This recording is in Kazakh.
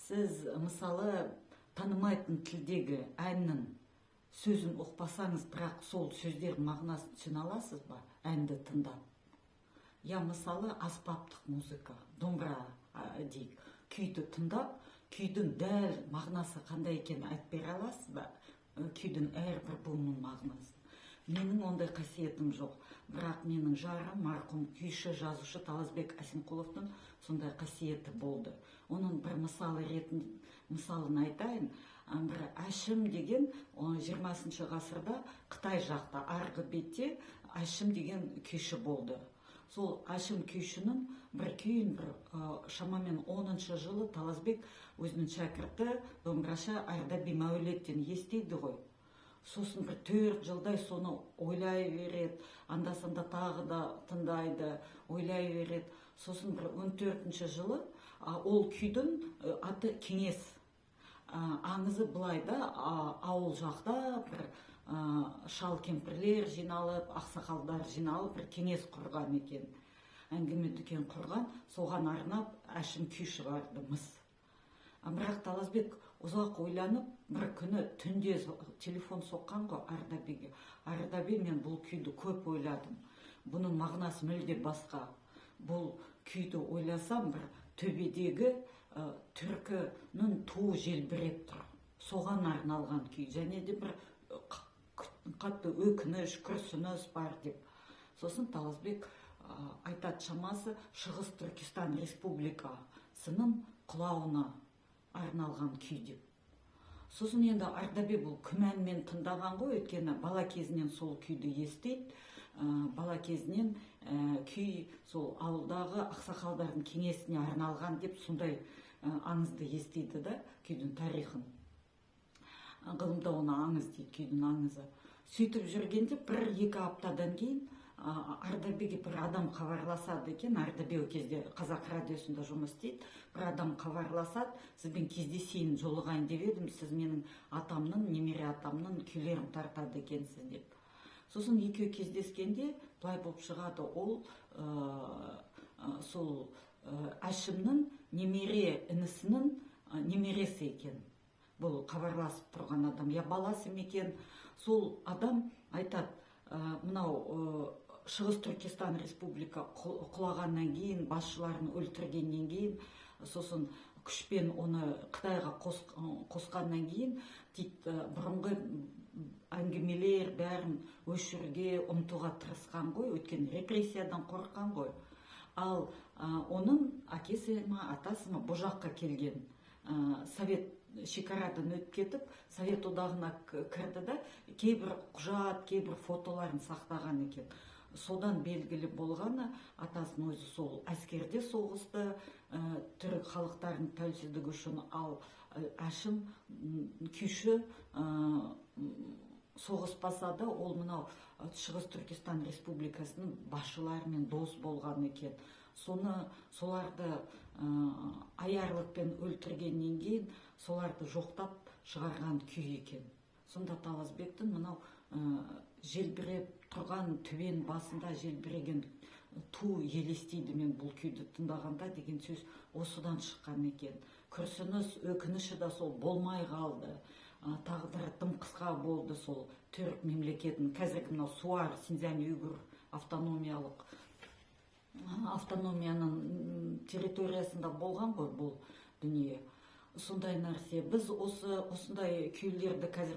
Сіз, мысалы, танымайтын тілдегі әннің сөзін ұқпасаңыз, бірақ сол сөздердің мағынасын түсіне аласыз ба әнді тыңдап? Я, мысалы, аспаптық музыка, домбыра дейік, күйді тыңдап, күйдің дәл мағынасы қандай екенін айтып бере аласыз ба? Күйдің әрбір буынының мағынасын. Менің ондай қасиетім жоқ, бірақ менің жарым, марқұм күйші, жазушы Таласбек Әсемқұловтың сондай қасиеті болды. Оның бір мысалы ретінде, мысалын айтайын. Бір Әшім деген 20-ғасырда Қытай жақта, арғы бетте Әшім деген күйші болды. Сол Әшім күйшінің бір күйін бір шамамен 10-жылы Таласбек өзінің шәкірті, домбырашы Ардаби Мәулеттен естиді ғой. Сосын бір 4 жылдай соны ойлай береді, анда санда тағы да тыңдайды, ойлай береді. Сосын бір 14-жылы ол күйдің аты «Кеңес». Аңызы былай да: ауыл жақта бір шал кемпірлер жиналып, ақсақалдар жиналып, бір кеңес құрған екен, әңгіме дүкен құрған. Соған арнап Әшім күй шығарды мыс. Бірақ Таласбек ұзақ ойланып, бір күні түнде телефон соққан ғой Ардабиге: «Ардаби, мен бұл күйді көп ойладым, бұның мағынасы мүлде басқа. Бұл күйді ойласам, бір төбедегі түркінің туы желбіреп тұр, соған арналған күй және де бір қатты өкініш, күрсініс бар», — деп. Сосын Таласбек айтады, шамасы Шығыс Түркістан Республикасының құлауына арналған күй деп. Сосын енді Ардаби бұл күмәнмен тыңдаған ғой, өйткені бала кезінен сол күйді естиді. Бала кезінен күй сол ауылдағы ақсақалдардың кеңесіне арналған деп сондай аңызды естиді да, күйдің тарихын. Ғылымда оны аңыз дейді, күйдің аңызы. Сөйтіп жүргенде, бір екі аптадан кейін Ардабиге бір адам хабарласады екен. Ардаби ол кезде Қазақ радиосында жұмыс істейді. Бір адам хабарласады: «Сізбен кездесейін, жолығайын деп едім, сіз менің атамның, немере атамның күйлерін тартады екенсіз», — деп. Сосын екеуі кездескенде былай болып шығады: ол сол Әшімнің немере інісінің немересі екен бұл хабарласып тұрған адам, я баласы ма екен. Сол адам айтады: «Мынау Шығыс Түркістан Республика құлағаннан кейін, басшыларын өлтіргеннен кейін, сосын күшпен оны Қытайға қосқаннан кейін, — дейді, — бұрынғы әңгімелер бәрін өшіруге, ұмытуға тырысқан ғой, өйткені репрессиядан қорыққан ғой. Ал оның әкесі ма, атасы ма, бұл жаққа келген, совет шекарадан өтіп кетіп, Совет Одағына кірді да, кейбір құжат, кейбір фотоларын сақтаған екен. Содан белгілі болғаны, атасының өзі сол әскерде соғысты түрік халықтарының тәуелсіздігі үшін. Ал Әшім күйші соғыспаса да, ол мынау Шығыс Түркістан Республикасының басшыларымен дос болған екен. Соны, соларды аярлықпен өлтіргеннен кейін, соларды жоқтап шығарған күй екен. Сонда Таласбектің мынау желбіреп тұрған, төбенің басында желбіреген ту елестейді мен бұл күйді тыңдағанда» деген сөз осыдан шыққан екен. Күрсініс, өкініші да сол болмай қалды. Тағдыры тым қысқа болды сол түрік мемлекетінің, қазіргі мынау СУАР, Синьцзян Уйғур автономиялық автономияның территориясында болған ғой бұл дүние. Сондай нәрсе. Біз осы осындай күйлерді қазір